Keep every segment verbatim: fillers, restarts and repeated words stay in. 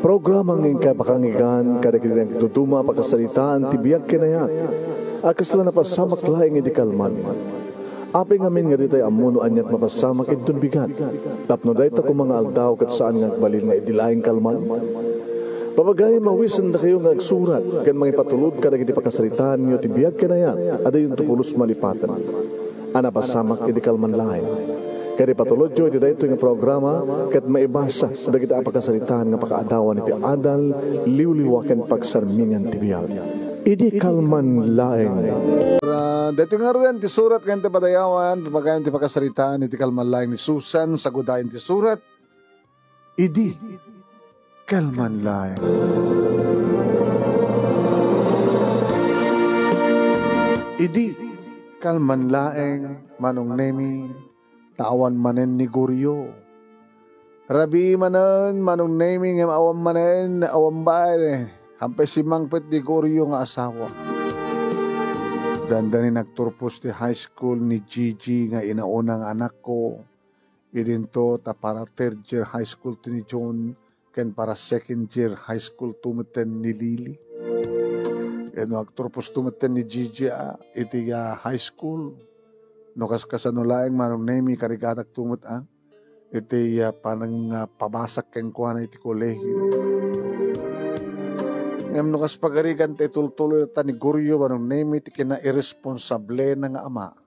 Programa nga inkay pakangigan kadagiti nagduduma a pakasaritaan ti biag ken ayat a kasla napasamak laeng idi kalman. Apay ngamin nga ditay ammo no aniat mapasamak inton bigat, tapno dayta koma nga aldaw ket saan nga agbalin nga idi laeng kalman? Papagayam a awisendakayo nga agsurat ken mangipatulod kadagiti pakasaritaanyo ti biag ken ayat a dayonto pulos malipaten a napasamak idi kalman laeng. Ket ipatulodyo iti daytoy nga programa ket maibasa dagiti a pakasaritaan nga pakaadawan iti adal, liwliwa ken pagsarmingan ti biag. Idi kalman laeng. Ah, daytoy ngaruden ti surat ken ti padayawan, papagayam ti pakasaritaan iti kalman laeng ni Susan, sagudayen ti surat. Idi kalman laeng. Idi kalman laeng, Manong Nemi, ta awan manen ni Goryo. Rabii manen, Manong Nemi, ngem awan manen, awan baay. Hampay simmangpet ni Goryo nga asawa. Dandani nagturpos ti high school ni Gigi nga inauna nga anakko. Idinto ta para third year high school ti ni John ken para second year high school to metten ni Lily. Ken no agturpos to metten ni Gigi, ah, iti, ah, high school. No kaskasano laeng, Manong Nemi, karigatak to met, ah, iti, ah, panang, ah, pabasak kenkuana iti kolehiyo. Ngem no kas pagarigan ta itultuloy ta ni Goryo, Manong Nemi, ti kinairresponsablena nga ama,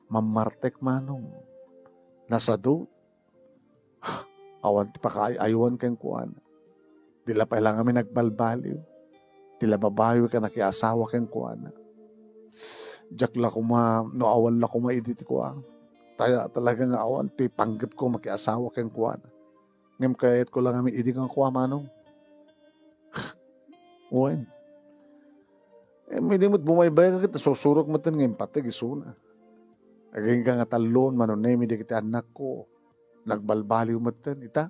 mammartek, Manong. Nasadu. Awan ti pakaay-aywan kenkuana. Di la pay la ngamin nagbalbaliw. Di la babayo ken nakiasawa kenkuana. Diak la koma, no awan la koma idi ti kua. Ta-, talaga nga awan ti panggepko makiasawa kenkuana. Ngem kayatko la ngamin idi nga kua, Manong. Wen. Eh, idi met bumaybayka ket nasusurok metten nga impateg isuna. Agingga nga talloen, Manong Nemi, dagiti annakko. Nagbalbaliw metten, ita.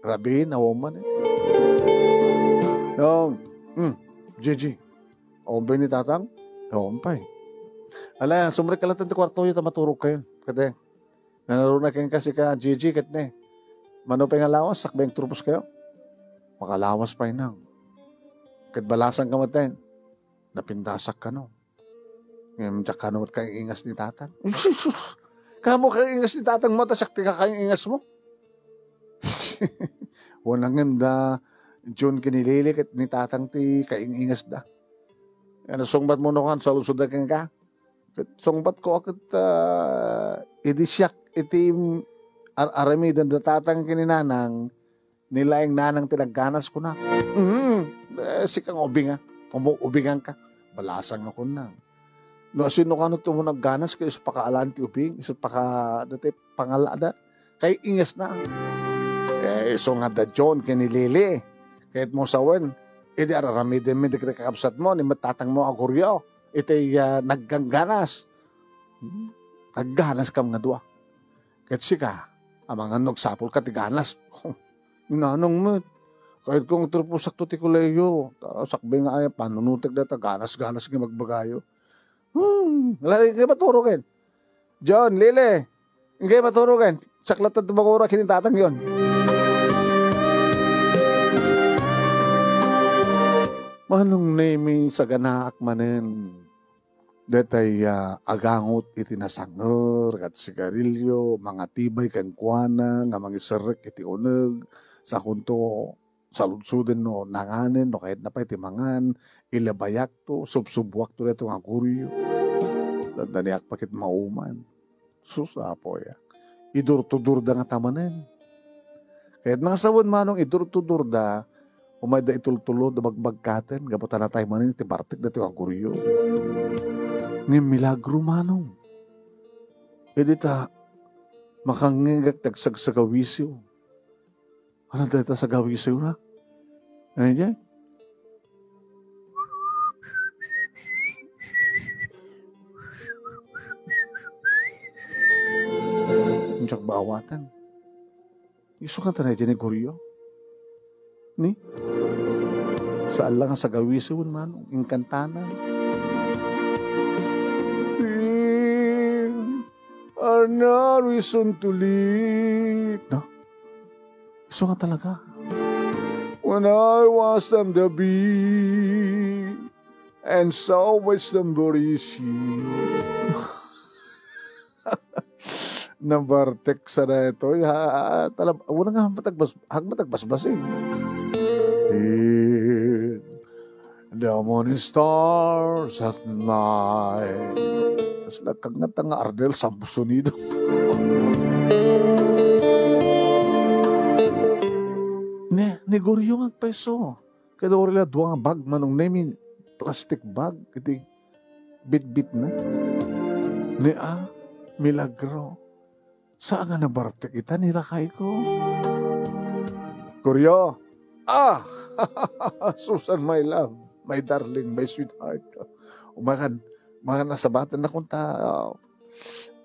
Rabiin, awan man, eh. Nong, hmm, Gigi. Awan pay ni Tatang? Awan pay. Ala, sumrekka latta ti kuartoyo ta maturogkayon. Kadi, nanaruna kenka sika, Gigi, ket ne. Mano pay nga lawas, sakbay agturposkayo? Makalawas pay, Nang. Ket balasangka metten. Napindasak kano. Ngem diak kano met kaingas ni Tatang. Kamo kaingas ni Tatangmo, ta siak ti kakaingasmo. Wen, ngem da John ken ni Lily ket ni Tatang ti kaingasda. Ano, sungbatmo no kan, saludsodda kenka? Ket sungbatko a ket, ah, idi siak iti ar-, aramiden da Tatang ken ni Nanang, ni laeng Nanang ti nagganas, kunak. Mm, eh, sika nga ubing, ah. Umu-, ubinganka. Balasang nga kunam. No, sino kano ti umuna nagganas, ket isu pakaalaan ti ubing, isu paka-, dati pangalaada. Kaingasna. Eh, isu nga da John ken ni Lily. Kayatmo sawen, idi ar-aramidenmi dagiti kakabsatmo, ni met tatangmo a Goryo, iti, ah, naggangganas. Hmm? Nagganaskam nga dua. Ket sika, amangan no agsapulka ti ganas. Ni Nanang met. Kayatko nga turposakto ti kolehiyo. Ta sakbay nga ay, panunutek dayta ganas-ganas nga ibagbagayo. Hmm, ala, inkay maturogen. John, Lily, inkay maturogen. Siak latta ti mangura ken ni tatangyon. Manong Nemi, saganaak manen. Detay, ah, agangot iti nasanger ket sigarilyo, mangatibay kenkuana nga mangiserrek iti uneg, sakonto saludsoden no nanganen, no kayatna pay ti mangan, ilabayakto, subsubuakto daytoy nga Goryo. Dandaniak pay ket mauman. Sus, Apo, ya. Idurtudurda ngata manen. Kayatna nga sawen, Manong, idurtudurda, umayda itultulod a bagbagkaten, gapu ta natay manen iti bartek daytoy nga Goryo. Ngem milagro, Manong. Idi ta, makangngegak ti agsagsagawisiw. Ano dayta sagawisiwna? Ano diay? Diak baawaten. Isu nga tanay diay ni Goryo. Ni? Saan la nga sagawisiwen, Manong, inkantana. There are no reason to live. No? Isu nga talaga. When I was them the bee, and so was them very easy. Nabartek sa na ito. Ha, tala, wala nga matagbas, hag matagbasbas eh. In the morning stars at night. Tapos nagkagnat nga Arnel Samsonido. Ne, ni Goryo nga agpayso. Kada uri la dua nga bag, Manong Nemi, plastic bag, iti bitbit na. Ni a, milagro. Saan nga nabartek ita, ni lakay ko. Goryo. Ah! Susan, my love, my darling, my sweetheart. Umakan, mga nasabatan na kunta,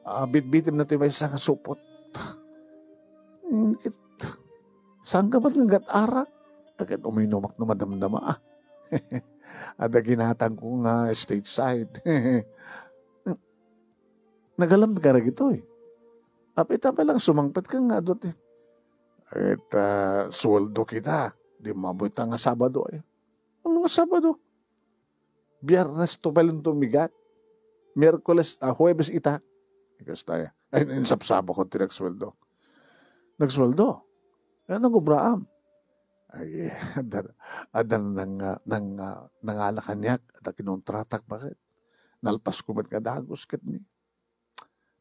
ah, bitbitim na ti maysa nga supot. Mm, kit-, saan ka ba't nga agat-arak? Akin uminumak no madamdama, ah. Ada ginatang ko nga stage side. Nagalam ka na gitoy. Apay ta pay lang sumangpet ka nga, adot eh. Et, ah, sueldo kita. Di mabuy ta nga Sabado ay. Ano nga Sabado? Biyernes to pay lang tumigat. Miyerkules, ah, Huwebes ita. Kasta ya. Ay, insapsapa ko ti nagsueldo. Nagsueldo. Ay, nagubraam. Ay, adda, adda nang, ah, nang, ah, nangala kaniak, adda kinontratak, bakit? Nalpas ko met nga dagus ket ni.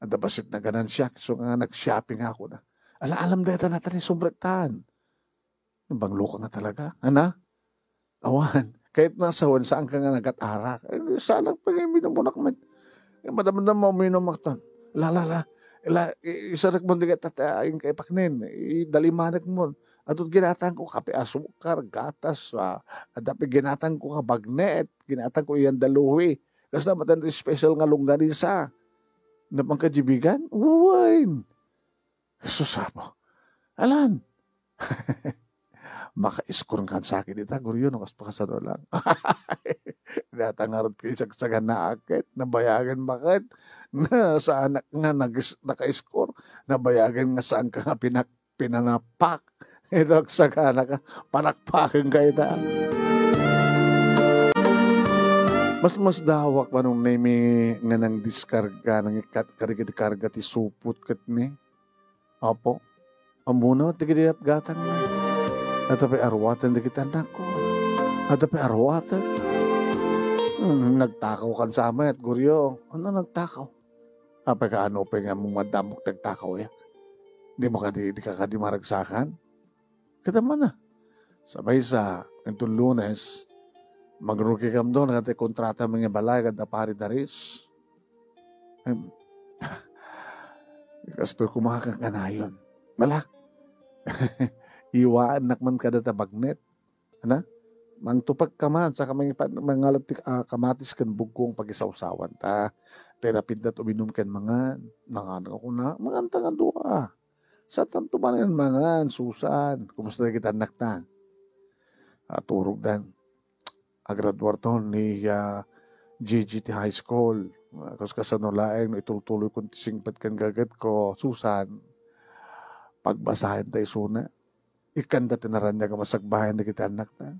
Adda bassit nga ganansiak, so nga nag-shopping ako na. Ala, alam dayta natan ni sumrektan. Banglo ka nga talaga, ana? Awan, kahit nasa wen, saan ka nga nagat-arak? Ay, salang pa nga minumunak met. Eh, madamdam mo, minum akton. La, la, la. La, i-, isarek mo di ka tataing kay paknin. Idalimanek mo. Adut ginatang ko, kape asukar, gatas, ah, adda pay ginatang ko nga bagnet. Ginatang ko iyan daluwi. Kasta matan special nga longganisa. Napangkajibigan? Wine! Jesus, apo. Alan! Makaiskor kan sakit ita, Goryo, no? Kas pakasano lang. Data nga rot kay sagsagan na akit, nabayagan bakit? Na, saan nga nagis-, nakaiskor? Nabayagan nga saan ka nga pinak-, pinanapak? Ito, sagana ka, panakpakan ka ita. Mas, mas dawak, Manong Nemi, nga nang diskarga, nang ikat-, karga ti supot ket ni. Apo, ammona met dagiti gatgatangna. Adda pay aruaten dagiti annakko. Adda pay aruaten. Hmm, nagtakaw kan sa met, Goryo. Ano nagtakaw? Apay ka, ano pay nga mong madamok ti agtakaw, ya? Di mo kadi, di ka kadi maragsakan? Ket ammona. Sa maysa, inton Lunes, magrukikam doon, nagati kontrata nga balay, kadda Pari Daris. Em, kastoy koma kakanayon. Bala, iwaannak man kadata bagnet. Ana? Mangtupag ka man, saka mangipa-, mangalad ti, ah, kamatis ken bugkong pagisawsawan ta. Tay napintat uminum ken mangan. Mangan ako na, mangan ta nga dua. Sa tanto manen mangan, Susan. Kumusta dagiti annakta? Aturogdan. Agraduarton ni, ah, Gigi ti high school. Ah, kas-, kasano laeng no itultuloy kon ti singpet ken gaget ko, Susan. Pagbasaen ta isuna. Ikkanda ti naraniag a masagbayan dagiti annakta.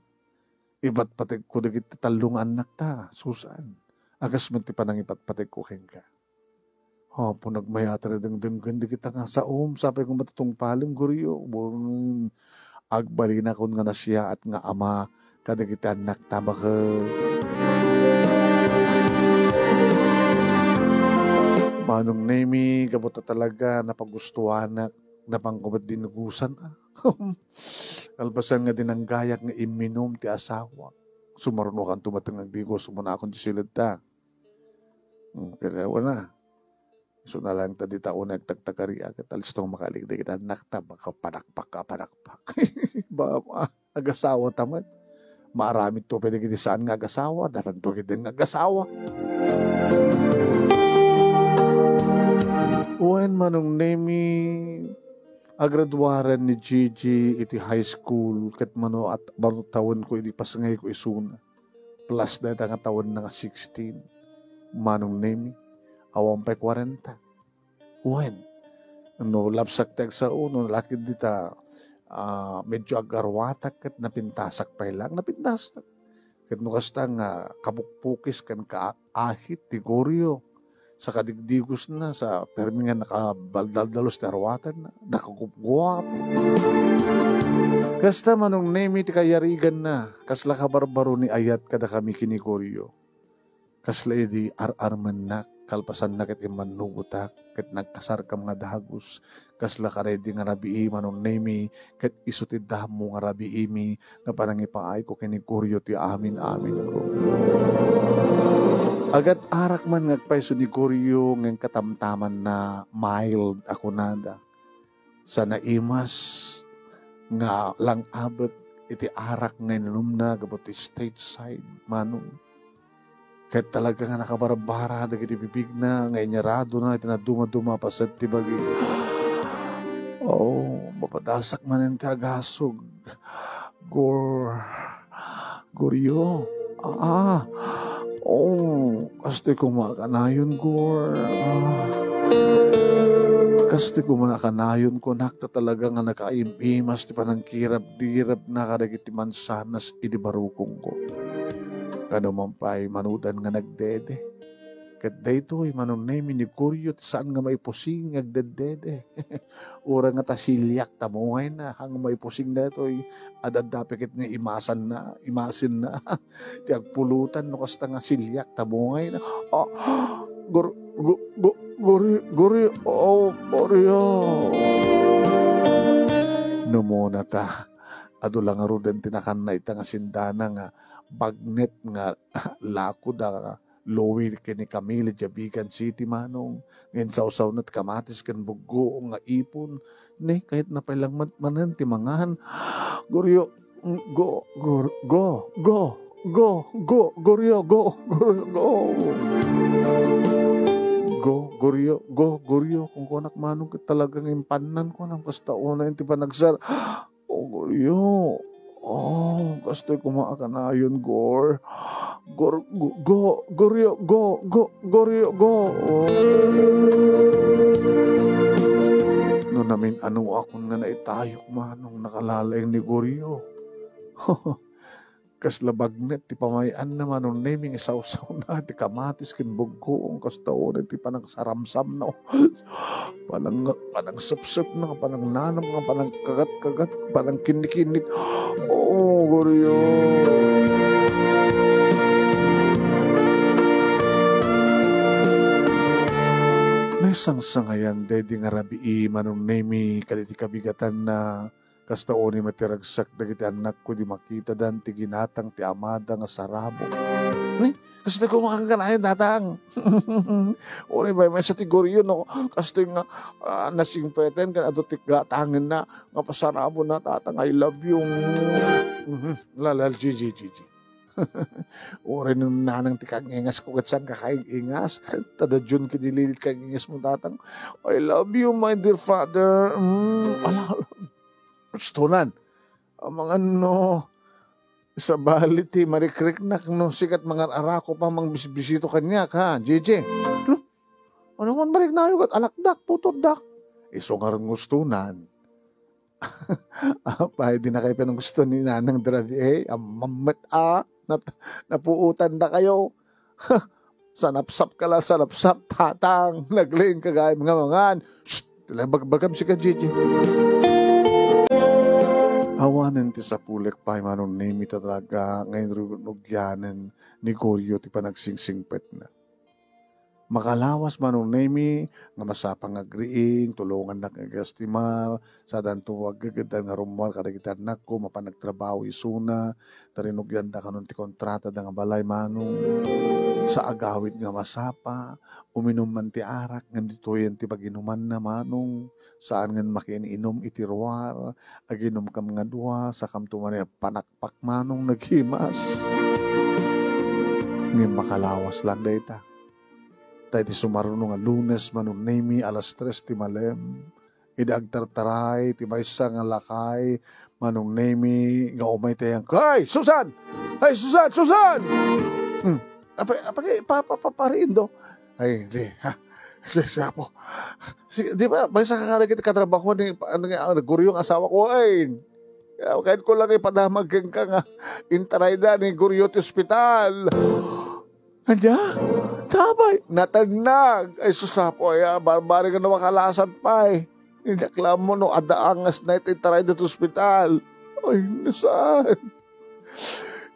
Ipatpategko dagiti tallo nga annakta, Susan. A kas met ti panangipatpategko kenka. Apo, nagmayat a dengdenggen dagita nga saom, sapay koma ti tungpalem, Goryo. Wen, agbalinakon nga nasiaat nga ama kadagiti annakta, baket. Manong Nemi, gapu ta talaga napagustuanak, napan ko met dinugosan, ah. Kalpasan nga dinanggayak nga imminum ti asawak. Sumarunokan tumateng agdigos, umunakon ti silidta. Hmm, kaya wala. Isu na lang ta dita unay agtagtagariak, ket alisto nga makailig dagiti annakta, makapanakpak ka, panakpak. Ba, ma-, agasawa ta met. Maaramid to pwede gidi saan nga agasawa, datanto gidi nga agasawa. Wen, Manong Nemi, agraduaren ni Gigi iti high school, ket mano at, mano tawen ko idi pasngay ko isuna. Plus dayta nga tawen na nga sixteen. Manong Nemi, awan pay kwarenta. Wen, no lapsak ti agsao, no lakid dita, ah, medyo agaruatak ket napintasak pay lang, napintasak. Ket no kasta nga kabukbukis ken kaahit ti Goryo, sakadigdigosna, sa permi nga nakabaldaldalus ti aruatenna, nakagupguap. Kasta Manong Nemi ti kayariganna, kasla kabarbaro ni ayat kadakami ken ni Goryo. Kasla idi ar-armennak, kalpasanna ket immannugotak, ket nagkasarkam nga dagus. Kasla kadaydi nga rabii, Manong Nemi, ket isu ti damo nga rabiimi nga panangipaayko ken ni Goryo ti amin-aminko. Agat-arak man nga agpayso ni Goryo, ngem katamtamanna mild a kunada. Sa naimas nga lang-abek iti arak nga inumna gapu ti stateside, Manong. Ket talaga nga nakabarbara dagiti bibigna nga inyaradona iti nadumaduma a paset ti bagi. Oh, mapadasak manen ti agasog. Gor-, Goryo. Ah, oh, kastoy koma a kanayon, Gor. Ah. Kastoy koma a kanayon, kunak, ta talaga nga nakaim-imas ti panangkirabdirabna kadagiti mansanas idi barukongko. Kaduman pay, manudan nga nagdede. Ket daytoy, Manong Nemi, ni Goryo ti saan nga maipusing nga agdeddede. Uray nga ta siliak ta mungayna, haan nga maipusing daytoy, adda pay ket nga imasanna, imasenna. Ti agpulutan no kasta nga siliak ta mungayna. Ah, Gor-, Go-, Go-, Goryo, Goryo, oh, Goryo. Numona ta, adu la ngaruden ti nakanna ita nga sendana nga bagnet nga lakoda nga Louie ken ni Camille idiay Vigan City, Manong, nga insawsawna ti kamatis ken buggoong nga ipon. Ne, kayatna pay lang man-, manen ti mangan. Goryo, go, gor-, go, go, go, go, Goryo, go, Goryo, go. Go, Goryo, go, Goryo. Kunkunak, Manong, ket talaga nga impannan ko, nang kasta unay ti panagsar-, Oh, Goryo. Oh, kastoy koma a kanayon, Gor. Gor-, go, go, Goryo, go, go, Goryo, go. Oh. No namin-anoakon nga naitayok, Manong, nakalaeng ni Goryo. Kasla bagnet ti pamay-anna, Manong Nemi, nga isawsawna ti kamatis ken buggoong, kasta unay ti panangsaramsamna. Panang-, panangsepsepna, panangnanamna, panangkagatkagat, panangkinnikinnit. Oh, Goryo. Naisangsangayan daydi nga rabii, Manong Nemi, kadagiti kabigatanna. Kasta unay met ti ragsak dagiti annakko idi makitadan ti ginatang ti amada nga sarabo. Ni, kasta koma a kanayon, Tatang. Uray maymaysa ti Goryo, no? Kastoy nga, ah, nasingpeten ken adu ti gatangenna nga pasarabona, Tatang, I love you. Mhm. La, la, Gigi, Gigi. Uray no nanang ti kangingasko ket saan ka kaingas. Ta da June kinililid kangingasmo, Tatang. I love you, my dear father. Mm, ala, ala. Gustonan. Amangan no, sabali ti marikriknak no sikat mangar-arako pa mangbisbisito kaniak, ha, Gigi? Hmm? Ano man mariknayo ket alakdak, putoddak? Isu ngarud nga gustonan. Apay, di na kayo pinanggusto ni Nanang Drabi, eh? Ammam met, ah, nap-, napuutan da kayo. Sanapsap ka la, sanapsap, Tatang. Naglaing ka gayam nga mangan. Shh! Talaga bagbagam sika, Gigi. Awanen ti sapulek pay, Manong Nemi, ta talaga nga inrunugyanen ni Goryo ti panagsingsingpetna. Makalawas, Manong Nemi, nga masapa nga agriing, tulongannak nga agastimar, sadanto aggegeddan nga rummuar kadagiti annakko, mapan agtrabaho isuna, ta rinugyanda kanon ti kontratada nga balay, Manong. Sa agawid nga masapa, uminum man ti arak, ngem ditoyen ti paginumanna, Manong. Saan nga makiin-inum iti ruar, aginumkam nga dua, sakamto manen agpanakpak, Manong, naghimas. Ngem makalawas laeng dayta. Ta iti sumaruno nga Lunes, Manong Nemi, alas tres ti malem, idi agtartaray ti maysa nga lakay, Manong Nemi, nga umay ti ayanko, "Ay, Susan! Ay, Susan! Susan!" Hmm. Apa, apa, pa, pa, pa, pare Indo? Ay, di, ha? Sus, Apo. Si, di ba, maysa ka nga dagiti katrabahoan ni, ano nga, ah, Goryo nga asawa ko, ay. Kaya, kaya ko lang ipadamag kenka nga intarayda ni Goryo ti ospital. Ania? Sabay, natennag. Ay, sus, Apo, ay, ah, barbari nga no makalasat pay. Idaklam mo no adda angas na iti intarayda ti ospital. Ay, no saan?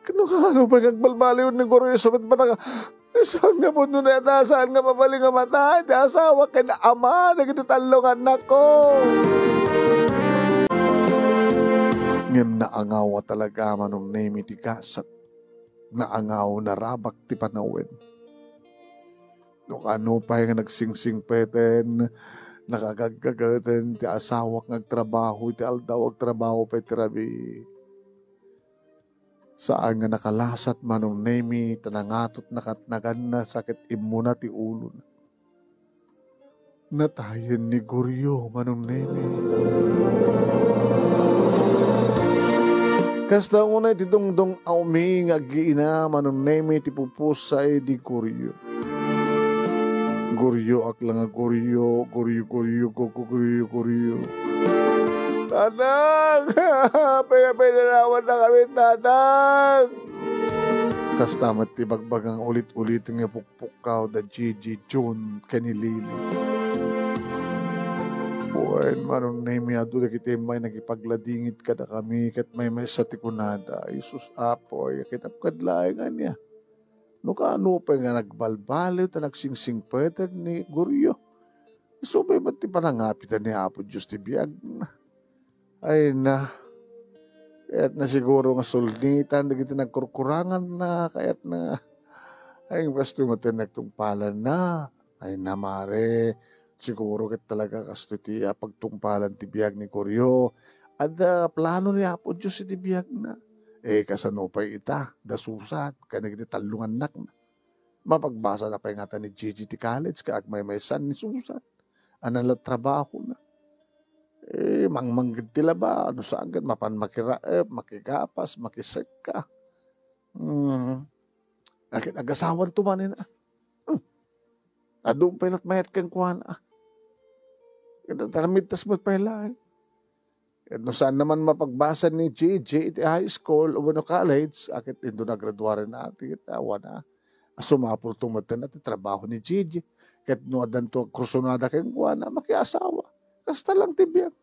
Kano nga ano pay nga agbalbaliw ni Goryo sa met panaka-, saan nga mundo na yata, saan nga mabalin nga mata, ti asawa ken ama, dagiti tallo nga annakko. Ngem naangaw a talaga, Manong Nemi, ti gasat. Naangaw, narabak ti panawen. No kano pay nga nagsingsingpeten, nakagaggageten ti asawak nga agtrabaho iti aldaw, agtrabaho pay ti rabii. Saan nga nakalasat, Manong Nemi, ta nangatot nakatnaganna sa ket immuna ti ulona. Natayen ni Goryo, Manong Nemi. Kasta unay ti dungdung-awmi nga aggiina, Manong Nemi, ti pupusa idi Goryo. Goryoak la nga Goryo, Goryo, Goryo, Goryo, Goryo, Goryo. Tatang! Apay-apay na lawan na kami, Tatang! Kasta met ti bagbagang ulit-ulit nga pukpukkaw da Gigi, Jun, ken ni Lily. Wen, Manong Nemi, adu dagiti immay nangipagladingit kadakami, ket maymaysa ti kunada, "Jesus, Apo, ay, kinapkad laeng ania." No kano pay nga nagbalbaliw ta nagsingsingpeten ni Goryo. Isu pay met ti panangapita ni Apo Dios ti biagna. Ay na, kayatna siguro nga sulnitan dagiti nagkurkuranganna, kayatna. Ay, basto met ti nagtungpalanna. Ay na, mare, siguro ket talaga kastoy ti, ah, pagtungpalan ti biag ni Goryo. Adda plano ni Apo Dios iti biagna. Eh, kasano pay ita, da Susan, ken dagiti tallo nga annakna. Mapagbasana pay ngata ni Gigi ti college ket agmaymaysan ni Susan. Ania la trabahona? Eh, mangmangged ti laba, no saan ket mapan makiraep, makigapas, makisekka. Hmm. Akin agasawanto manen, ah. Hmm. Adu pay lat mayat kenkuana, ah. Ket ta namittas met pay laeng. Ket no saan naman mapagbasa ni Gigi iti high school wenno college, akin inton nagraduaren na ti awan, ah. Sumapulto met ti trabaho ni Gigi. Ket no addanto agkursunada kenkuana, makiasawa. Kasta lang ti biag.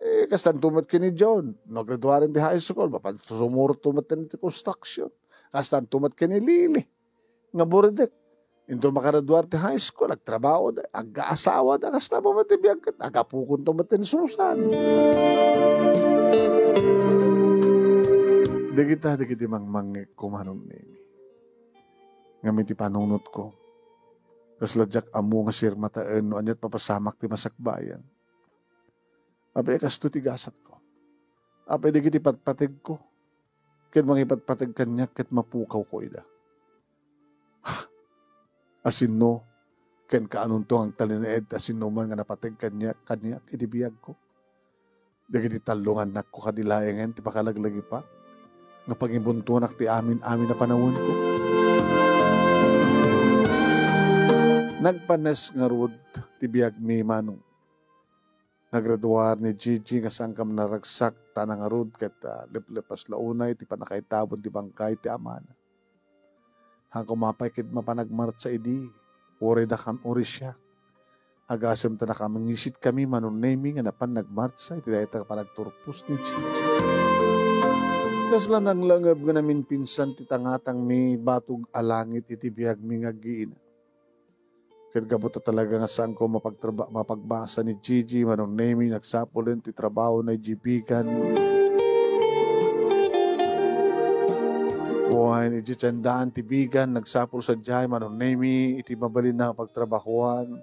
Eh, kastanto met ken ni John. No graduaren ti high school, mapan sumurot to met ti construction. Kastanto met ken ni Lily nga burdek. Inton makaraduar ti high school, agtrabaho da, agkaasawa da, kasta met ti biag ket, agapukonto met ni Susan. Dagita, dagiti mangmangngegko, Manong Nemi. Ngem iti panunotko, kasla diak ammo nga sirmataen no aniat papasamak ti masakbayan. Apay a kasto ti gasatko? Apay dagiti patpategko? Ken mangipatpateg kaniak ket mapukawko ida. Ha! Asinno, ken kaanonto nga agtalinaed ti asinno man nga napateg kaniak, kaniak iti biagko? Dagiti tallo nga annakko kadi laengen ti pakalaglagipak nga pangibuntonak ti amin-amin a panawenko. Nagpanes ngarud ti biagmi, Manong. Nagraduar ni Gigi nga saan kam naragsak ta nangarud ket, ah, leplepas la unay ti pannakaitabon ti bangkay ti amana. Haanko mapay ket mapan agmartsa idi, uray dakam, uray siak. Agasem ta nakamangisit kami, Manong Nemi, nga napan nagmartsa iti dayta nga panagturpos ni Gigi. Kasla nanglangeb nga naminpinsan ti tangatangmi batog a langit iti biagmi nga aggiina. Ket gapu ta talaga nga saanko mapagtraba-, mapagbasa ni Gigi, Manong Nemi, nagsapulen ti trabahona idiay bigan. Wen, idiay tiendaan ti bigan, nagsapul sadiay, Manong Nemi, iti mabalin a pagtrabahoan,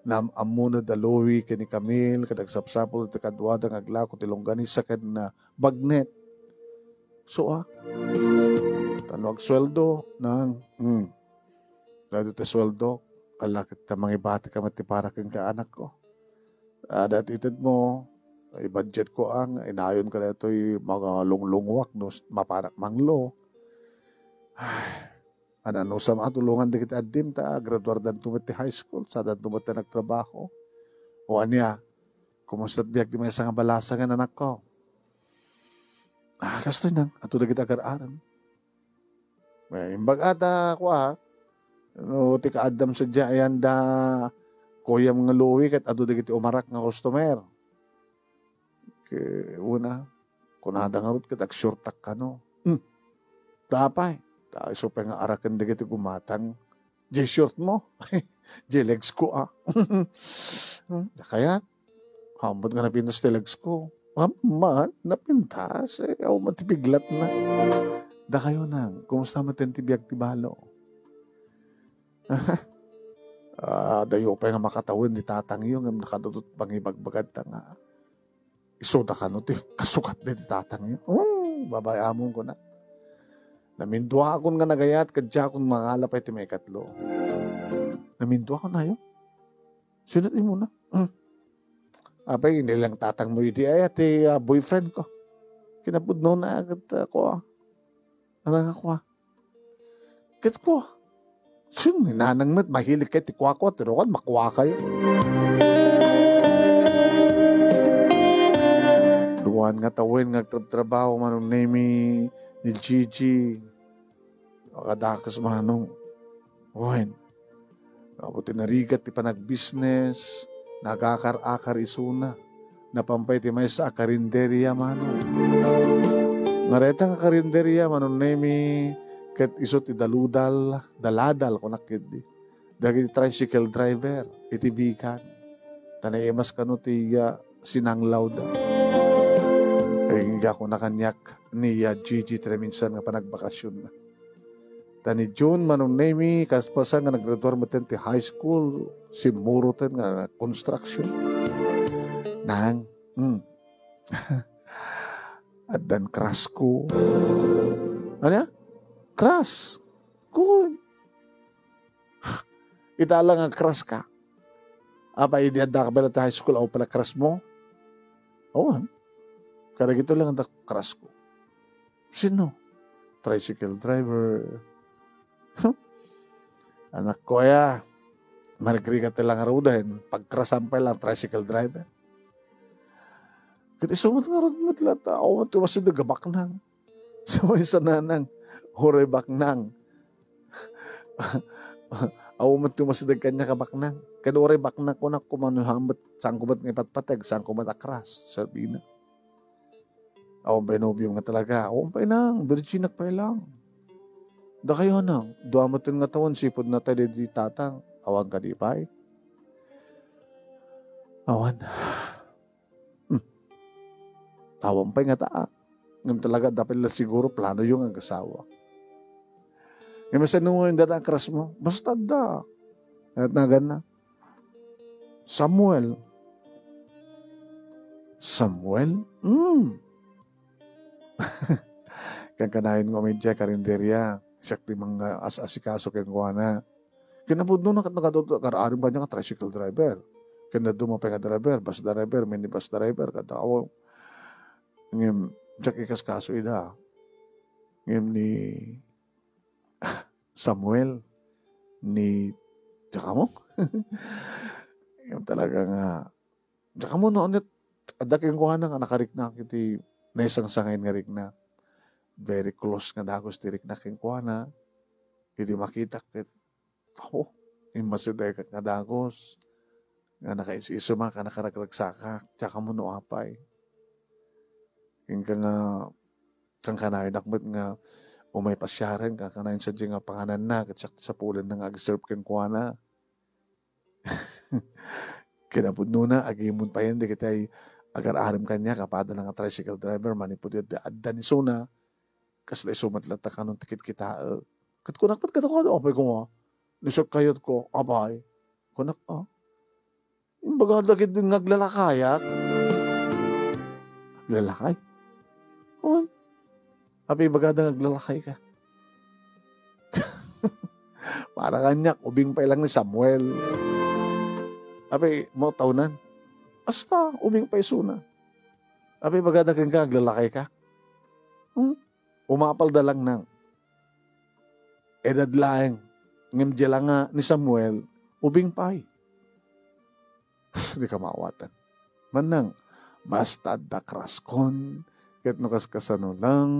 naam-ammona da Louie ken ni Camille, ket agsapsapul ti kaduada nga aglako ti longganisa ken, ah, bagnet. So, ah, ta no agsueldo, nang, hmm. Daytoy ti sueldo, ala ket ta mangibatika met ti para kenka, anakko. Ah, daytoy itedmo, i-budgetko ang, inayonka daytoy, mga lunglunguak no s-, mapanak manglo. Ay, Anusam a tulongan dagiti addim ta graduardanto met ti high school, sadanto met ti nagtrabaho. O ania, kumusta ti biag ti maysa nga balasangen, anakko? Ah, kastoy nang, adto dagiti agar-arem. Eh, imbaga ta, kua, no, ti kaaddam sadiay ayan da kuyam nga Louie ket adu dagiti umarak nga customer. Ke, una, kunada ngarud ket agshortak kano. Hmm. Apay, ta isu pay nga araken dagiti gumatang. Diay short mo. Diay legs ko, ah. Hmm, da kayat. Hambut nga napintas ti legs ko. Amman, napintas. Eh, awan man ti piglatna. Dakayo nang, kumusta met ti biag ti balo? Ah, adayo pay nga makatawen ti tatangyo ngem nakadudot pangibagbagad ta nga isuda kano ti kasukat ti tatangyo. Oh, babay amon kuna. Naminduakon nga nagayat ket diakon mangala pay ti maikatlo. Naminduakon ayo? Sino ti muna? Hmm. Apay, inilang tatang mo idi ay ti, ah, boyfriend ko. Kinapudno na agad ako, ah. Ano nga kwa? Ket kwa? Sino ni nanang met mahilig kay ti kwakwa, tirokan, makwa kayo. Duan nga tawen nga agtrabtrabaho, Manong Nemi, ni Gigi. Kadakes, Manong. Wen, apo ti narigat ti panagbisnes, nagakar-akar isuna. Napan pay ti maysa a karinderia, Manong. Ngareta nga karinderia, Manong Nemi, ket isu ti daludal, daladal, kunak ketdi. Dagiti tricycle driver, iti Bican. Ta naimas kano ti, ah, sinanglawda. Ay, ingga ko nakaniak ni, ah, Gigi ti naminsan nga panagbakasionna. Ta ni June, Manong Nemi, kaspasan nga naggraduar metten ti high school, simmuroten nga construction. Nang, hmm. Addan crush ko. Ania? Crush? Kun. Ita la nga crush ka. Apay, idi adda ka pala ti high school, awan pala crush mo? Awan. Kadagito lang adda crush ko. Sino? Tricycle driver. Anak ko, aya. Marigrigat lang aruden. Pagkrasan pa lang tricycle driver. Ket isu met ngarud met la ta awan ti umasideg a baknang. Sa maysa nanang, uray baknang. Awan met ti umasideg kaniak a baknang. Ket uray baknang, kunak, kumano met, saan ko met nga ipatpateg, saan ko met a crush, sabina. Awan pay nobiom nga talaga. Awan pay nang, virginak pay lang. Dakayo nang, dua metten nga tawen, sipud natay di tatang. Awan kadi pay? Awan. Hmm. Awan pay ngata, ah. Ngem talaga, adda pay la siguro planoyo nga agasawa. Ngem sino nga inda a crush mo? Basta adda. Ket naganna. Samuel. Samuel? Hmm. Kankanayon nga umay idiay karinderia. Siak ti manga as-asikaso kenkuana. Kinapudno na ket nagadu-, agar-arim kaniak nga tricycle driver. Ken dadduma pay nga driver, bus driver, minibus driver, kada awan. Ngem, diak ikaskaso ida. Ngem ni Samuel, ni, diak ammo? Ngem talaga nga, diak ammo no, ket adda kenkuana nga nakariknak iti naisangsangayon nga rikna. Very close nga dagus ti rikna kenkuana. Iti makitak ket, apo, immasidegak nga dagus. Nga nakaisi-isimak, nga nakaragragsakak. Diak ammo no apay. Inka nga, kankanayonak met nga umay pasiaren, kankanayon sadiay nga pangananna, ket siak ti sapulenna nga ag-serve kenkuana. Kinapudnona, agimon payen dagiti agar-arim kaniak a pada nga tricycle driver, manipud adda, adda ni Suna, kasla isu met latta kanon ti kitkitaek. Ket kunak met kadakuada, apay koma, ni siak kayatko, apay. Kunak, ah, imbaga dagiti nga aglalakayak. Aglalakay? On. Apay ibagada nga aglalakay ka? Para kaniak, ubing pay lang ni Samuel. Apay, mo tawnan? Basta, ubing pay isuna. Apay ibagada kenka, aglalakay ka? Hmm? Umapalda lang nang. edad laeng, ngem dia la nga ni Samuel, ubing pay. Dika maawatan. Mannang, basta adda crushkon, ket no kaskasano lang,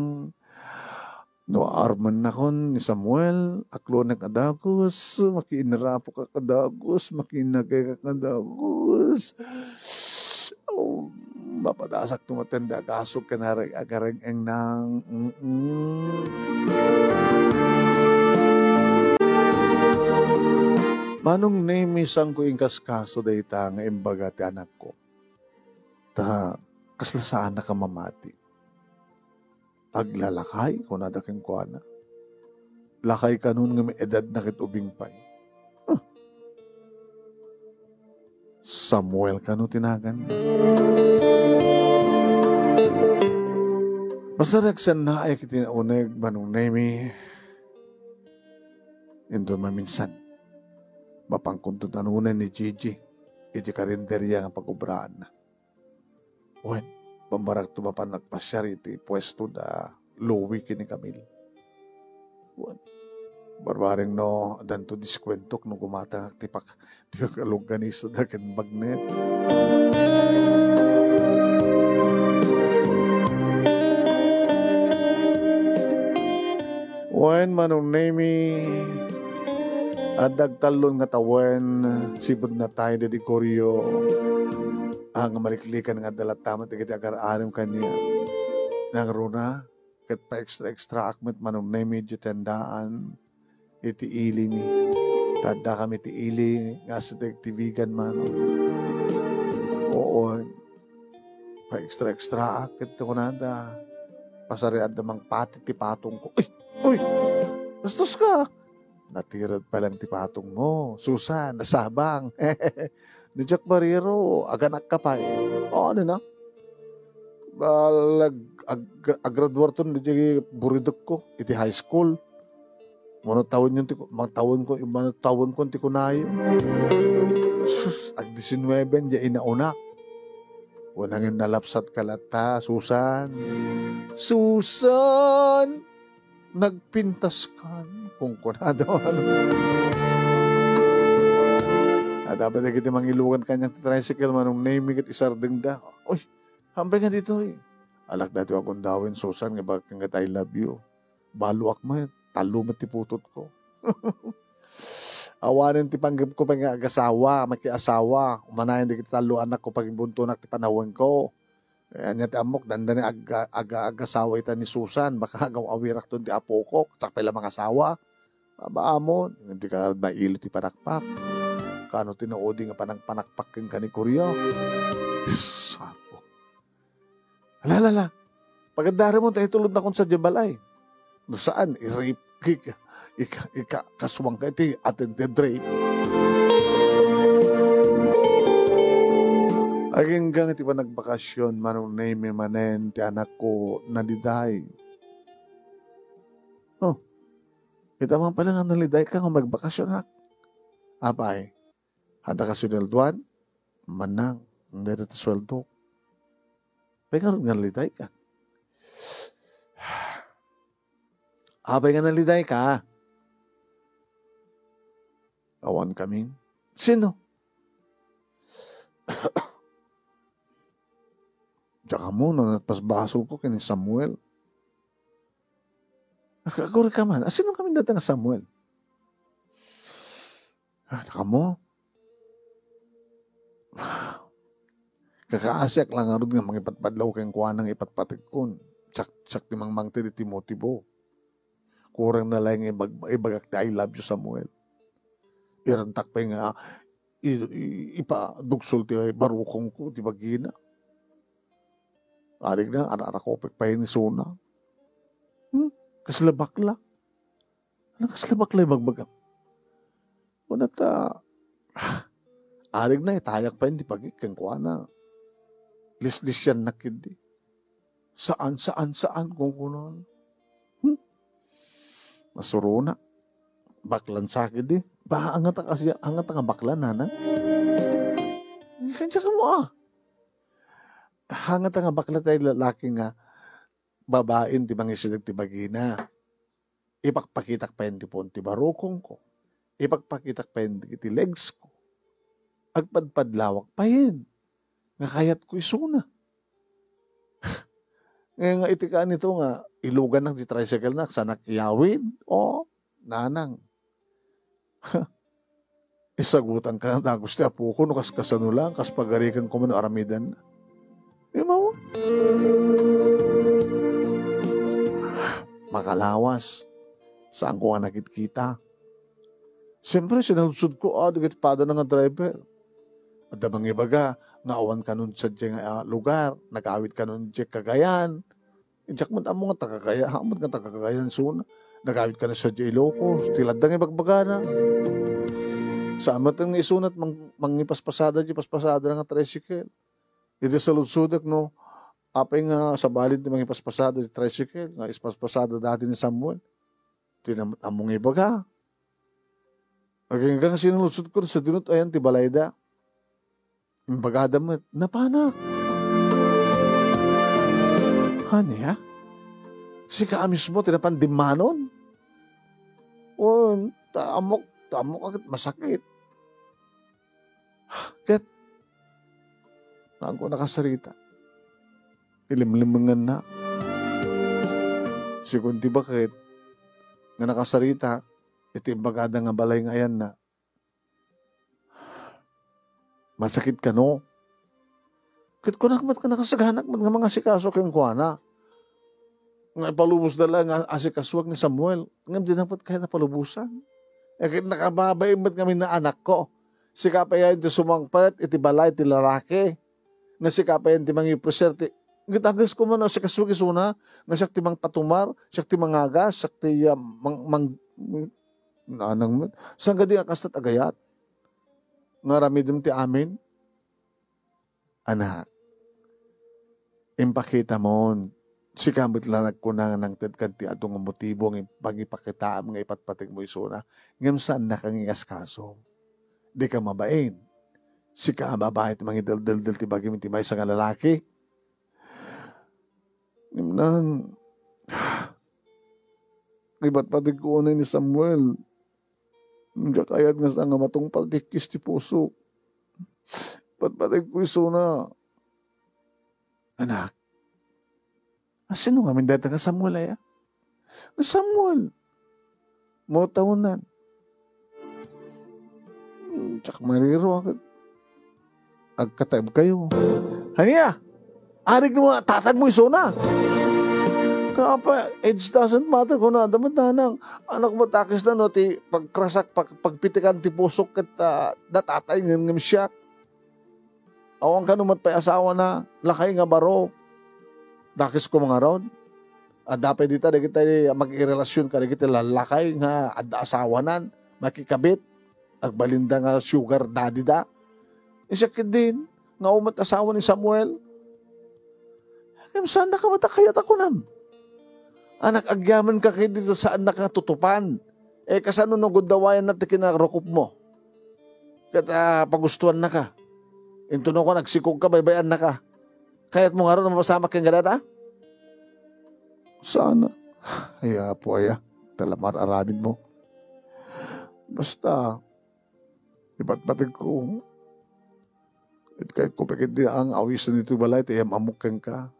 no aarmennakon ni Samuel, aklonek a dagus, makiinrapok a dagus, makiinagek a dagus. Oh, mapadasak tumaten da gasok ken areg-, agareg-engnang. Mm-mm. Manong Nemi, saanko inkaskaso dayta nga imbaga ti anakko. Ta, kasla saannak a mamati. Aglalakay, kunada kenkuana. Lakay kanon nga may edad na ket ubing pay. Huh. Samuel kano ti naganna. Basta nagsannaek iti nauneg, Manong Nemi, inton maminsan, mapankonto nanunay ni Gigi iti karinderya nga pagobraanna. Wen, bambarakto mapan nagpasiar iti puesto da Louie ken ni Camille. Wen, barbareng no, addanto diskuentok no gumatangak ti pak-, ti pakalongganisada ken bagnet. Wen, Manong Nemi, adda agtallon nga tawen, sipud natay daydi Goryo. Ah, nga maliklikan nga adda latta met dagiti agar-arim kaniak. Nangruna, ket pa-extra-extraak met, Manong Nemi, iti tendaan, iti ilimi. Ta addakami iti ili nga asideg ti vegan, Manong. Oo, pa-extra-extraak, ket kunada, pasariadda mangpati ti patongko. Uy! Uy! Bastos ka! Natirad pa lang ti patongmo, Susan, nasabang. Ni Jack Barrero, aganakka pay. O, ano na? Balag, ag-, agraduarton di buridekko iti high school. Mano tawenyon ti, mano tawenko, mano tawenko ti kunayo. Sus, ag disinnuebe, dia inaunak. Wen, nalapsatka latta, Susan. Susan! Nagpintaskan, kunkunada. Adda pay dagiti mangilugan kaniak ti tricycle, Manong Nemi, ket isardengda. Uy, haanpay nga ditoy. Alak daytoy a gundawin, Susan, nga ibagak kenka ti I love you. Baloak met, tallo met ti putotko. Awanen ti panggepko pay nga agasawa, makiasawa. Umanayon dagiti tallo a anakko, pagimbuntonak ti panawenko. Eh, ania ti ammok, dandani agga-, aga-, agasawa ita ni Susan, baka agaw-awirakton ti apokok, sakpay la mangasawa. Aba, amon, dika mailo ti panakpak. Kano ti naudi nga panang-, panakpak kenka ni Goryo? Sapo. Ala, ala, ala. Pagaddari mo, ta itulodnakon sadiay balay. No saan, i-rape, ika, ika, ika, kasuangka iti attempted rape. Aginggang iti panagbakasyon, Manong Nemi, manen ti anakko, naliday. Oh, ita man pala nga nalidayka nga magbakasyon, ha? Apay, adda ka sinueldoan? Manang, dayta ti sueldo. Apay ngarud nga nalidayka? Apay nga nalidayka? Awan kami. Sino? Diak ammo no napasbasolko ken ni Samuel. Ag-, aguri ka man. A, sino kami dayta nga Samuel? A, diak ammo. Kakaasiak la ngarud nga mangipadpadlaw kenkuana nga ipatpatekkon. Siak, siak ti mangmangted iti motibo. Kurang na laeng nga ibag-, ibagak ti "I love you, Samuel." Irantak pay nga i-, i-, ipadugsol ti barukongko, ti bagina. Arigna, ar-arakupek pay ni Suna. Hmm? Kasla bakla. Ano, kasla bakla ibagbagam? Kuna ta, arigna, itayak pay ti pagik kenkuana. Lislisiannak idi. Saan, saan, saan, kunkunana. Hmm? Masuruna. Baklan sa idi. Ba, angata kasi, angata nga bakla, nanang? Kanya ka mo, ah. Angata nga bakla tay lalaki nga babaen ti mangisideg ti bagina. Ipakpakitak payen ti puon ti barukongko. Ipakpakitak payen ti legs ko. Agpadpadlawak payen nga kayatko isuna. Ngayon nga iti kanito nga ilugannak ti tricycle na, sanak iyawid, o, nanang. Isagutan ka na dagos ti apoko no kas-, kasano lang, kas pagarikan ko man no aramidan na. Di ba? Makalawas. Saan ko nga nakitkita? Siyempre, sinaludsod ko, ah, dagiti padana nga driver. Adda mangibaga nga awan kanon sadiay nga, ah, lugar, nagawid kanon diay Cagayan. Diak met ammo nga taga-Cagayan, haan met nga taga-Cagayan isuna. Nagawid kanon sadiay Ilocos, ti ladda nga ibagbagana. Saan met nga isuna mang-, mangipaspasada diay paspasada nga tricycle. Iti saludsodek no, apay nga sabali ti mangipaspasada diay tricycle, nga ispaspasada dati ni Samuel. Ti na met ammo nga ibaga. Agingga nga sinaludsodko, sadino ti ayan ti balayda. Imbagada met, napanak. Ania? Sika a mismo ti napan dimmanon? Wen, ta ammok, ta ammok a ket masakit. Ket, saan ko nakasarita. Ilimlimenganna. Sigun ti baket nga nakasarita iti imbagada nga balay nga ayanna. Masakit kano? Ket kunak met nga nakasaganak met nga mangasikaso kenkuana. Nga ipalubosda laeng nga asikasuak ni Samuel, ngem dina met kayat a palubosan. Ket nakababain met ngamin nga anakko. Sika payen ti sumangpet iti balay ti lalaki. Nga sika payen ti mangipresente. Ket agas koma no asikasuak isuna, nga siak ti mangpatumar, siak ti mangagas, siak ti, ah, mang-, mang-, nanang met. Saan kadi nga kasta ti agayat? Nga aramidem ti amin? Anak, impakitamon, sika met la nagkuna nga nangted kadti adu nga motibo nga pangipakitaam nga ipatpategmo isuna, ngem saannaka nga ingaskaso. Dika mabain. Sika a babai ti mangideldeldel ti bagim iti maysa nga lalaki. Ngem nang, ipatpategko unay ni Samuel. Diak kayat nga saan nga matungpal ti ikkis ti puso. Patpategko isuna. Anak, a sino ngamin dayta nga Samuel aya? Nga Samuel. Mautawnan. Hmm, diak mariro, ag-, agkataeb kayo. Ania? Arig no tatagmo isuna. Kapa, age doesn't matter, kuna, damat nanang, anak mo, takis na, no, ti pagkrasak, pag-, pagpitikan ti pusok ket, ah, natatay ngem, ngem siak. Awan kano met pay asawana, lakay nga baro. Dakes koma ngarud. Adda pay dita dagiti mag-irelasion kadagiti lallakay nga adda asawanan, makikabit, agbalinda nga sugar daddy da. Siak ketdin, nga umat asawa ni Samuel. Ngem saannaka met a kayat a kunam. Anak, agyamenka ketdi ta saannaka tutupan. Eh, kasano no gundawayannaka ti kinarukopmo? Ket, ah, pagustoannaka. Intono ko, nagsikogka, baybay-annaka. Kayatmo ngarud a mapasamak kenka dayta? Sana. Ay, Apo, aya. Talaman aramidmo. Basta, ipatpategko. Ket kayatko pay ketdi nga awisan ditoy balay, ta iyam-ammok kenka.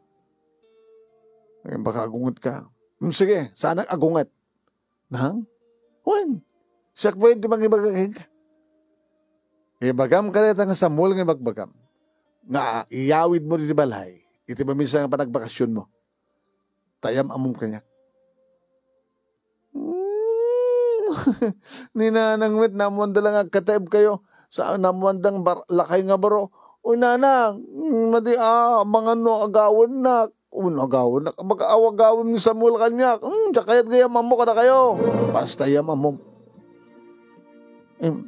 Ngem baka agungetka. Hmm, sige, saanak agunget. Nang? Wen, siak pay ti mangibaga kenka. Ibagam kadayta nga Samuel nga ibagbagam, nga iyawidmo ditoy balay, iti maminsan nga panagbakasionmo. Ta iyam-ammom kaniak. Hmm. Ni nanang met, naammoanda la nga agkataeb kayo. Sa naammoanda nga bar-, lakay nga baro. Uy, nanang, madi a, amangan no agawennak. Uy, no agawennak. Baga aw agawem ni Samuel kaniak. Hmm, diak kayat gayam ammo kadakayo. Basta iyam-ammom. Em,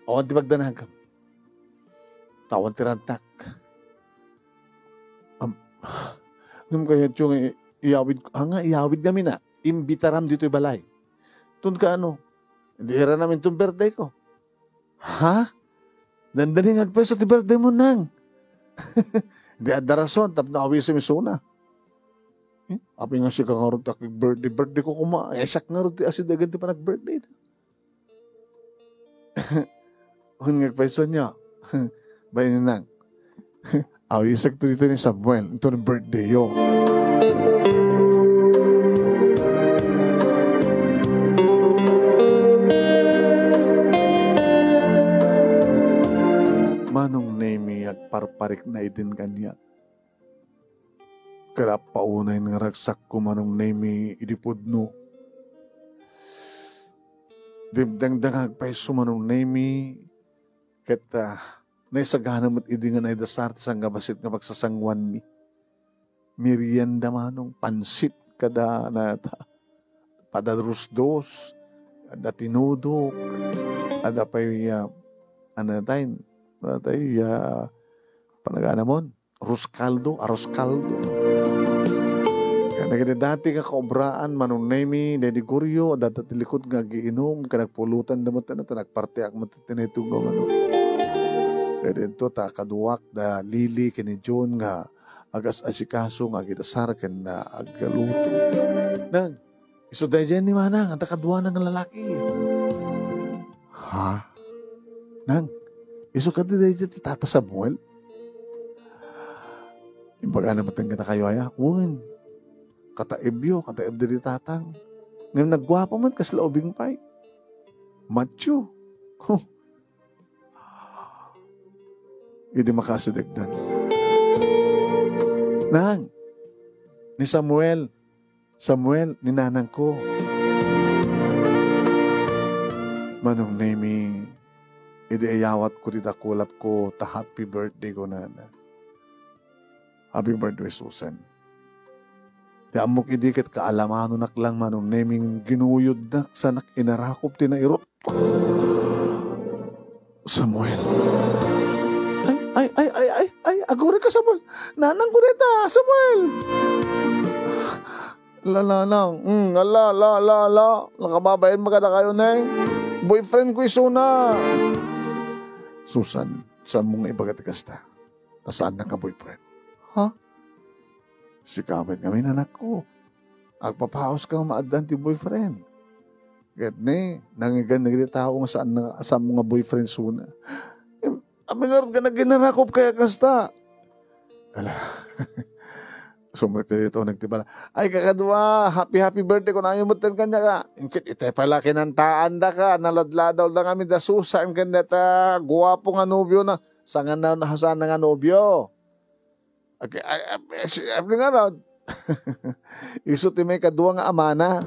awan ti pagdanagam. Awan ti rantak. Am-, ngem kayatyo nga i-, iyawid, ah, nga iyawid ngamin a, imbitaram ditoy balay. Ton kaano, diiranam inton birthday ko. Ha? Dandani nga agpesta ti birthday mo, nang. Di adda rason tapno awisem isuna. Eh, apay nga sika ngarud ti akig-birthday? Birthday ko koma. Eh, siak ngarud ti asidegen ti panag-birthday. Wen nga agpayso ania? Bay, Ninang. Awisekto ditoy ni Samuel. Ito ni birthday yo. Manong Nemi, agparparikna idin kaniak. Kada paunay nga ragsakko, Manong Nemi, idi pudno. Dimdengdengag pay su, Manong Nemi, ket, ah, naisagana met idi nga naidasar ti sangabassit nga pagsasanguanmi. Merienda, Manong, pansit kada na, pada rusdos, ada tinudok, ada pay, ah, ano tayo, ano tayo, ah, panaganamon? Arroz caldo, arroz caldo. Ken dagiti dati nga kaobraan, Manong Nemi, Daddy Goryo, adda ti likod nga agiinum, ken nagpulutan da met, ta nagpartiak met ti netong nga manok. Ket didto ta kaduak da Lily ken ni John nga agas-asikaso nga agidasar ken, ah, agluto. Nang, isu daydiay ni Manang, adda kaduana nga lalaki. Ha? Nang, isu kadi daydiay ti Tata Samuel? Imbagana met kadakayo aya? Wen. Kataibyo, kataib daydi tatang. Ngem nagguapo met, kasla ubing pay. Macho. Huh. Idi makasidegdan. Nang, ni Samuel, Samuel, ni nanangko. Manong Nemi, idi iyawatko ti dakulapko, ta happy birthday, kunana. Happy birthday, Susan. Ti ammok idi ket kaalamanonak lang, Manong Nemi, ginuyodnak, sanak inarakop ti nairut. Samuel. Ay, ay, ay, ay, ay, ay, aguray ka, Samuel. Nanang ko deta, Samuel. La, nanang. Mm, ala, la, la, la. Nakababain mo kadakayo, Neng. Boyfriend ko isuna. Susan, saan mo nga ibaga ti kasta? Ta saannak nga boyfriend. Ha? Sika met ngamin, anakko. Agpapaus ka nga maaddaan ti boyfriend. Ket ni, nangigan dagiti tao nga saan na, saan mo nga boyfriend suna. Em, apay ngarud nga naginarakop kaya kasta? Ala. Sumrek ti dito, nagtibala. Ay, kakadua, happy, happy birthday, kunayo met ten kaniak. Ket itay pala kinantaanda ka, naladladaw da ngamin da Susan ken deta guapo nga nobio na, saan nga na, saan nga nobio. Okay, ay, ay, ay, si, ay, nga raw. Isu ti may kadua nga amana.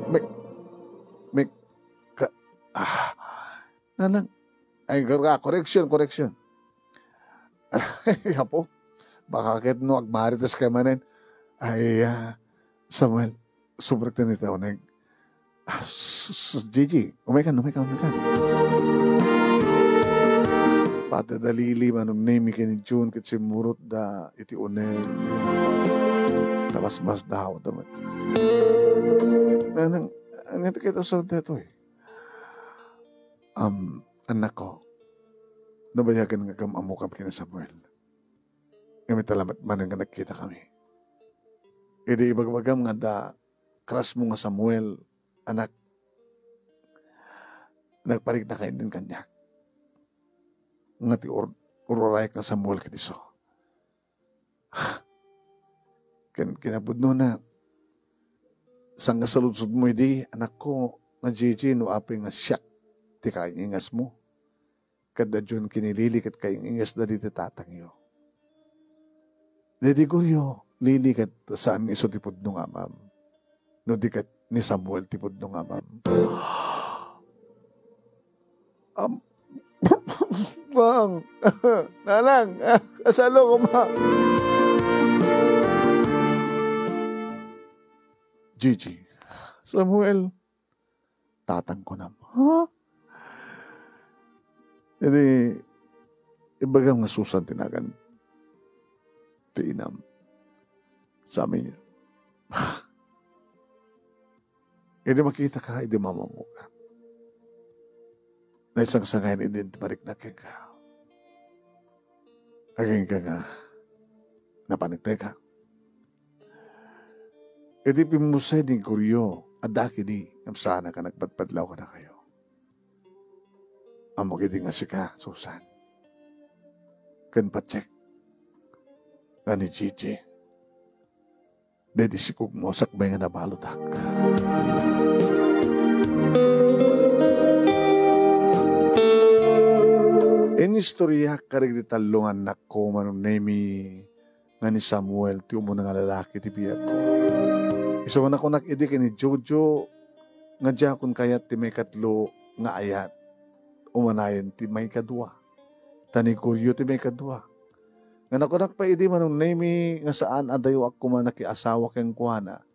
May, may, ka, ah, nanang, ay, gar-, ah, correction, correction. Apo, baka ket no agmarites ka manen. Ay, ah, Samuel, Sumrekten iti uneg. Ah, sus, sus, Gigi, umaykan, umaykan, umaykan. Pati da Lily, Manong Nemi, ken ni June, ket simmurot da iti uneg. Tabasbas da, hawa da met. Nanang, ano ito kita sa detoy? Um, anak ko, nabayagan nga kam-, ammokam ken ni Samuel. Ngem ita lamet manen nga nagkita kami. Idi ibagbagam nga adda crush mo nga Samuel, anak, nagpariknaka idin kaniak. Nga ti ur-, ururayak nga Samuel ket isu. Ken kinapudnona, saan nga saludsodmo idi, anakko, nga Gigi, no apay nga siak ti kaingasmo. Ket da June ken ni Lily ket kaing-ingasda diti tatangyo. Daydi Goryo, Lily, ket saan isu ti pudno nga amam. No di ket ni Samuel ti pudno nga amam. Am-, Bang, Nanang, kasano ko, Ma? Gigi, Samuel, tatang kunam. Ha? Idi, ibagam nga Susan ti nagan ti inam. Sa amin, idi makita ka, idi mamammo ka. Naisangsangayan idi ti mariknak kenka. Agingga nga, napanik ka. Iti pimmusay ni Goryo, adda kadi, ngem saanak a nagpadpadlaw kadakayo. Ammok idi nga sika, Susan, ken Patsek, nga ni Gigi, daydi sikugmo sakbay nga nabaludak. Inistoriak kadagiti tallo nga annakko, Manong Nemy, nga ni Samuel ti umuna nga lalaki ti biagko. Isu nga nakunak idi ken ni Jojo nga diakon kayat ti maikatlo nga ayat, umanayon ti maikadua, ta ni Goryo ti maikadua. Nga nakunak pay idi, Manong Nemy, nga saan a dayoak koma nakiasawa kenkuana,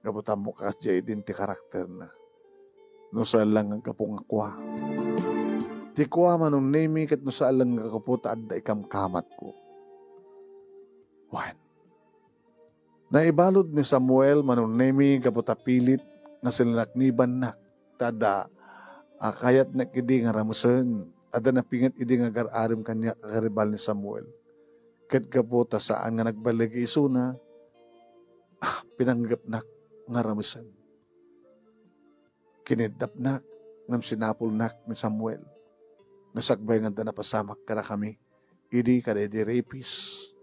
gapu ta ammok a kasdiay idin ti karakterna. No saan lang nga gapu nga kua. Ti kua, Manong Nemy, ket no saan lang nga gapu ta adda ikamkamatko. Wen, naibalud ni Samuel, Manong Nemy, gapu ta pilit nga sinalaknibannak, ta adda a kayatnak idi nga ramesen. Adda napinget idi nga agar-arim kaniak a karibal ni Samuel. Ket gapu ta saan nga nagbaligi isuna, ah, pinanggepnak nga ramesen. Kinidnapnak, ngem sinapulnak ni Samuel. Nga sakbay nga adda napasamak kadakami, idi kadaydi rapist,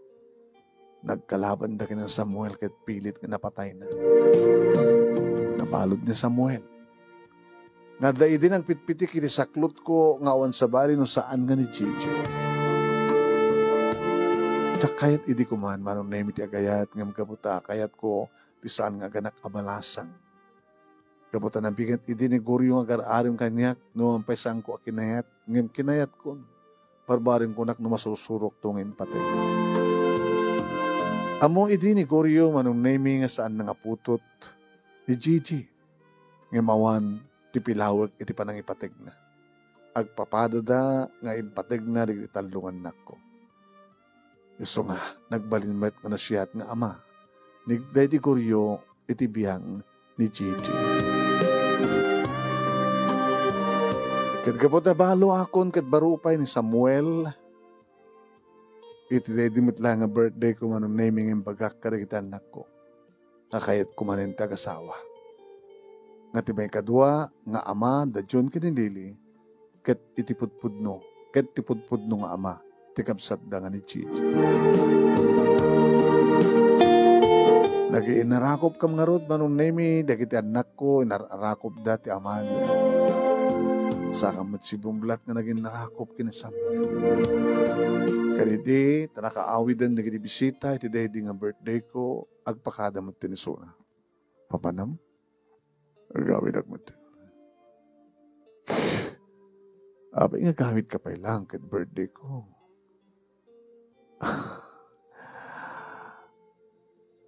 nagkalabanda ken Samuel ket pilit nga napatayna. Nabalud ni Samuel. Nga adda idi nagpitpitik iti saklotko nga awan sabali no saan nga ni Gigi. Diak kayat idi koma, Manong Nemy, ti agayat, ngem gapu ta kayatko ti saan nga aganak a malasang. Gapu ta napinget idi ni Goryo nga agar-arim kaniak, no awan pay saanko a kinayat, ngem kinayatkon. Barbarenkonak no masursurokto nga impateg. Ammo idi ni Goryo, Manong Nemy, nga saanna nga putot ni Gigi, ngem awan ti pilawek iti panangipategna. Agpapadada nga impategna dagiti tallo nga annakko. Isu nga, nagbalin met nga nasayaat nga ama ni daydi Goryo iti biag ni Gigi. Ket gapu ta balo akon ket baro pay ni Samuel, iti daydi met la nga birthday ko, Manong Nemy, nga imbagak kadagiti annakko nga kayatko manen ti agasawa. Nga ti maikadua nga ama da John ken ni Lily, ket iti pudpudno, ket ti pudpudno nga ama ti kabsatda nga ni Gigi. Nagiinnarakopkam ngarud, Manong Nemy, dagiti annakko, inar-arakopda ti amada. Saka met si Bumblat nga naginnarakop ken ni Samuel. Kadidi, ta nakaawiden dagiti bisita iti daydi nga birthday ko, agpakada met ti nisuna. Papanam? Agawidak met. Apay nga agawidka pay lang ket birthday ko?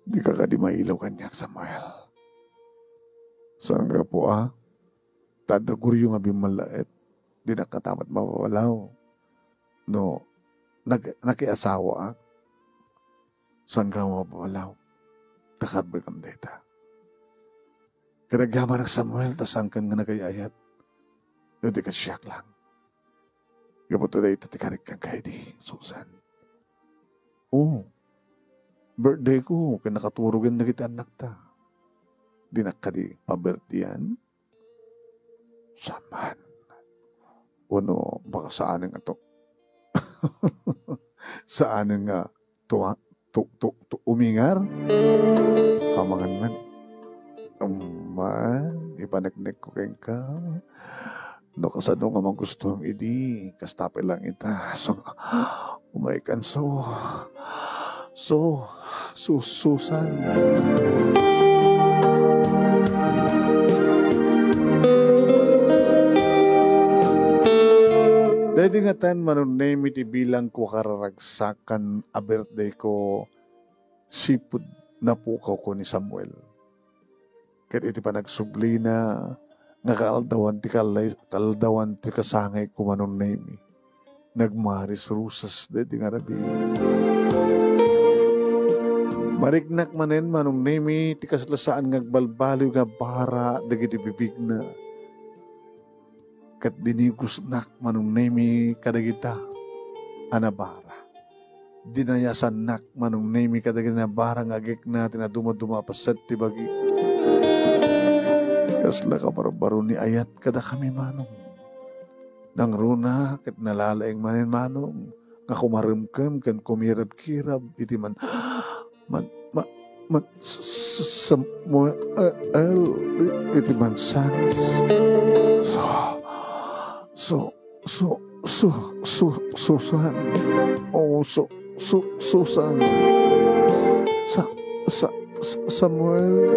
Dika kadi mailaw kaniak, Samuel. Saan gapu a? Ta adda Goryo nga bimmalaet. Dinak koma met mapabalaw. No, nag-, nakiasawaak. Saan ka mapabalaw? Ta karbankam dayta. Ket agyamanak, Samuel, ta saankan nga nagay-ayat. No di ket siak lang. Gapu ta dayta ti karik kenka idi, Susan. Oo. Birthday ko, ken nakaturogen dagiti annakta. Dinak kadi pa-birthdayan? Saan man. Wenno baka saanen nga to-, saanen nga tuma-, tu-, tu-, tu-, umingar? Amangan man. Aman, ipaneknek ko kenka. No kasano nga magustuam idi, kasta pay lang ita. So, umaykan, so, so, su-, Susan. Daydi ngatan, Manong Nemy, ti bilang ko kararagsakan a birthday ko, sipud napukawko ni Samuel. Ket iti panagsublina nga kaaldawan ti kallay-, kaaldawan ti kasangayko, Manong Nemy, nagmaris rusas daydi nga rabii. Mariknak manen, Manong Nemy, ti kasla saan nga agbalbaliw nga bara dagiti bibigna. Ket dinigusnak, Manong Nemy, kadagita a nabara. dinayasannak, Manong Nemi, kadagiti nabarang nga agikna ti nadumaduma a paset ti bagi. Kasla kabarbaro ni ayat kadakami, Manong. Nangruna ket nalalaing manen, Manong, nga kumaremkem ken kumirabkirab iti man-, man-, ma-, man-, s-, s-, Samuel, eh, el, i-, iti mansanas. So, so, so, so, so, Susan. Oh, so, so, Susan. Sa-, sa-, sa-, Samuel.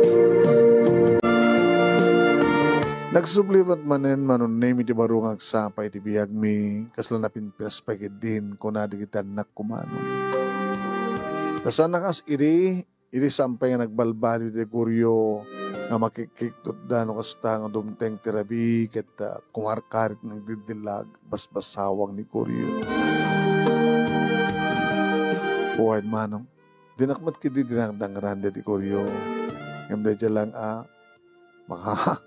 Nagsubli met manen, Manong Nemi, ti baro nga agsapa iti biagmi, kasla napinpinas pay ketdin, kuna dagiti annakko, Manong. Ta saan a kas idi, idi saan pay nga nagbalbaliw ti Gregorio nga makikkiktot da no kasta nga dumteng ti rabii ket, ah, kumarkarit nga agdiddillag, basbasawang ni Gregorio. Uwayen, Manong, dinak met ketdi dinangdangran daydi Gregorio. Ngem daydiay lang a maka-,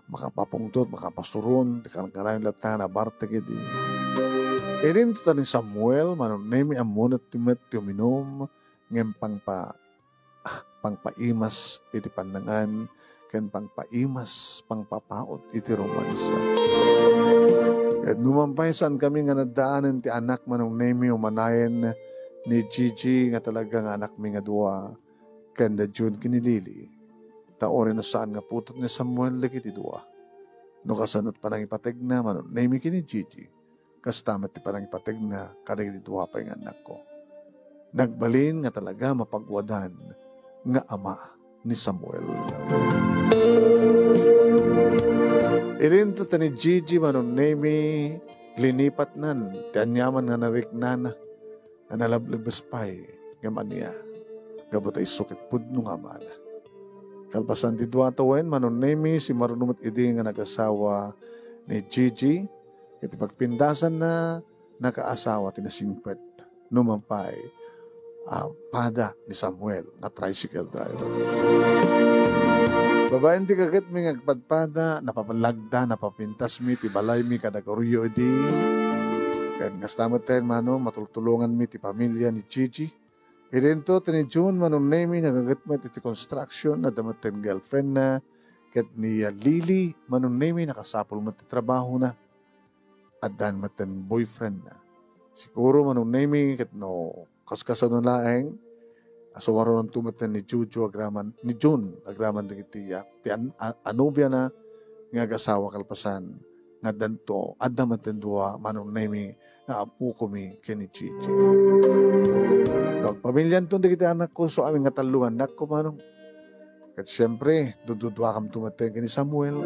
makapapungtot, makapasuron ti kankanayon latta nga nabartek idi. Idinto ta ni Samuel, Manong Nemi, ammonan ti met ti uminum, ngem pangpa-, ah, pangpaimas iti pannangan, ken pangpaimas, pangpapaut iti romansa. Ket numan pay, saankami nga naddaanen ti anak, Manong Nemi, umanayen ni Gigi nga talaga nga anakmi nga dua, ken da Jun ken ni Lily. Ta uray no saan nga putot ni Samuel dagiti dua, no kasano ti panangipategna, Manong Nemi, ken ni Gigi, kasta met ti panangipategna kadagiti dua pay nga annakko. Nagbalin nga talaga mapaguadan nga ama ni Samuel. Idinto ta ni Gigi, Manong Nemi, linipatnan ti aniaman nga nariknana nga nalablabes pay ngem ania, gapu ta isu ket pudno nga amana. Kalpasan ti dua tawen, Manong Nemi, simmaruno met idi nga nagasawa ni Gigi, iti pagpindasanna, nakaasawa ti nasingpet. Numan pay, ah, pada ni Samuel nga tricycle driver. Babaen ti gagetmi nga agpadpada, napalagda, napapintasmi ti balaymi kada Gregorio idi. Ken kasta met ten, Manong, matultulonganmi ti pamilya ni Gigi. Idinto ta ni Jun, Manong Nemi, nagaget met iti construction, adda met ten girlfriendna, ket ni, ah, Lily, Manong Nemi, nakasapul met ti trabahona. Addan met ten boyfriendna. Siguro, Manong Nemi, ket no kaskasano laeng, asuarunanto met ten ni Juju agraman, ni Jun agraman dagiti, ah, ti an-, a-, anubiana nga agasawa kalpasan nga addanto, adda met ten dua, Manong Nemi, nga apokomi ken ni Gigi. No agpamilianto dagiti anakko, isu amin nga tallo nga annakko, Manong. Ket siempre, dududuakamto met ten ken ni Samuel.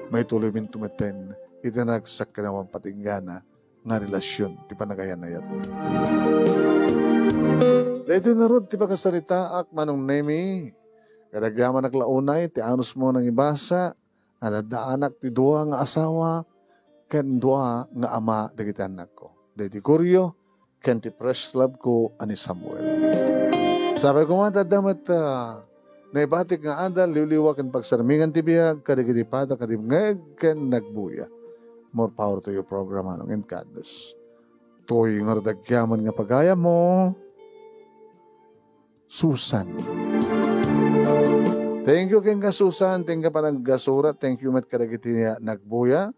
Maituloyminto met ten iti naragsak ken awan patinggana nga relasion ti panagayan-ayat. Daytoy ngarud ti pakasaritaak, Manong Nemi. Ket agyamanak la unay ti anusmo nangibasa, nga naddaanak ti dua nga asawa ken dua nga ama dagiti annakko. Daydi Gregorio ken ti first love ko a ni Samuel. Sapay koma ta adda met, ah, naibatik nga adal, liwliwa ken pagsarmingan ti biag kadagiti pada kadimngeg ken nagbuya. More power to your program, Manong, and God bless. Toy nga agyaman nga pagayammo, Susan. Thank you kenka, Susan. Thank you panaggasura. Thank you met kadagiti nagbuya.